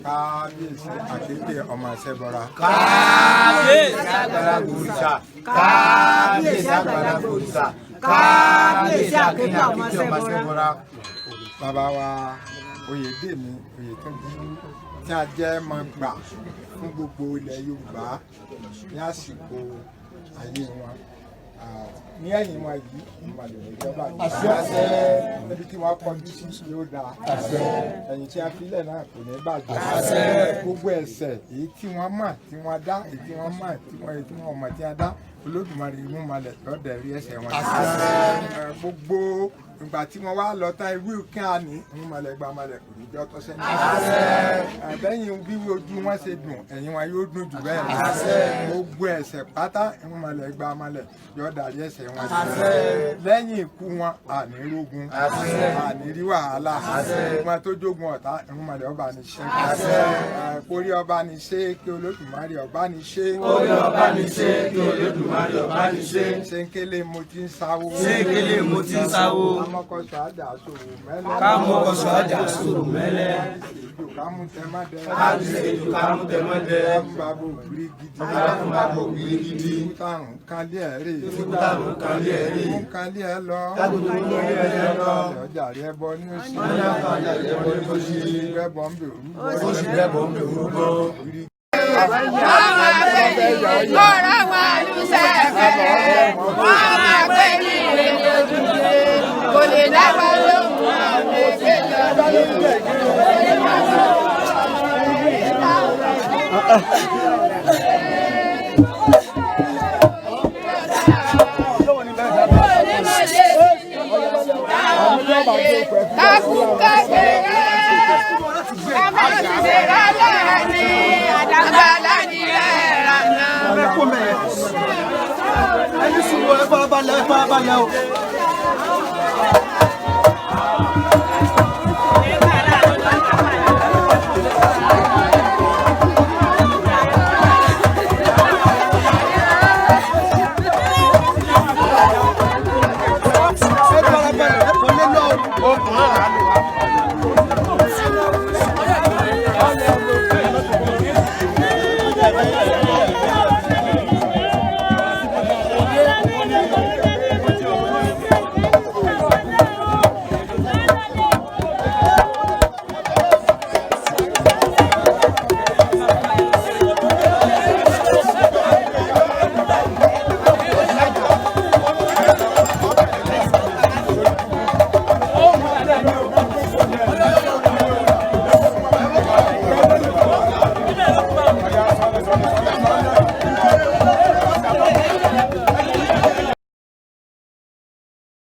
Kábíyèsí Àkékè ọmọ Ṣẹ́bọra. Kábíyèsí àgbàlagbà òrìṣà. Kábíyèsí àgbàlagbà òrìṣà. Kábíyèsí Àkékè ọmọ Ṣẹ́bọra. Bàbá wa Oyèdèmí Oyètúnjí tí a jẹ́ máa gbà fún gbogbo ilẹ̀ Yorùbá ní àsìkò ayé wọn. Ní ẹ̀yìn wọn yìí, ìmọ̀lẹ̀ ìjọba níbi tí wọ́n kọjú sí yóò dáa. Ẹ̀yìn tí a filẹ̀ náà kò ní bàjẹ́. Gbogbo ẹ̀ṣẹ̀ èyí tí wọ́n mọ̀ tí wọ́n dá, èyí tí wọ́n mọ̀ tí wọ́n, èyí tí wọ́n mọ̀ tí wọ́n dá, Olódùmarè inú malẹ̀ lọ́dẹ̀ rí ẹ̀ṣẹ̀ wọn. Gbogbo ìgbà tí wọ́n wá lọ tán, ewé kí á ní ìmọ̀lẹ̀ gba malẹ̀ kò ní jọ́ tọ́sẹ́ ní. Bẹ́yìn wíwí ojú wọn ṣe dùn, ẹ̀yìn wọn yóò dùn jù bẹ́ẹ̀ lọ. Gbogbo ẹ̀ṣẹ̀ pátá, ìmọ̀lẹ̀ gba malẹ̀ yóò dàrí ẹ̀ṣẹ̀ wọn. Lẹ́yìn ikú wọn, àní rógun, àní rí wàhálà. Wọn tó jogun ọ̀tá, ìmọ̀lẹ̀ ọba ní ṣe. Kórí ọba ní ṣe, kí Olódùmarè ọba ní ṣe. Kórí ọba ní ṣe, kí Olódùmarè ọba ní ṣe. Ṣéńkélé mo ti ń sáwó. Ṣéńkélé mo ti ń sáwó. Kámọ́kọ́sọ àjà sòwò mẹ́lẹ́. Kámọ́kọ́sọ àjà sòwò mẹ́lẹ́. Èjò kámú tẹmọ́dẹ. Kámú kámú tẹmọ́dẹ. Kámú bàbá ògiri gidi. Kámú bàbá ògiri gidi. Kútàrún kálí ẹ̀ rè. Kútàrún kálí ẹ̀ rè. Kú kálí ẹ̀ lọ. Kálí ẹ̀ lọ. Ọjà rẹ̀ bọ ní òsì. Ọjà rẹ̀ bọ ní òsì. Gbẹ́bọ̀ ń bè orúbọ. Ó sì gbẹ́bọ̀ ń bè orúbọ. Ọ̀rọ̀ wọn lùsẹ̀fẹ̀, wọ́n máa pè ní ìrèlè ojúṣe, kò lè dáwọ́ lóhùn ọ̀nà èdè Ẹni sùúrù, ẹ farabalẹ̀, ẹ farabalẹ̀ o. Ẹ farabalẹ̀, ẹ kò lè lọ.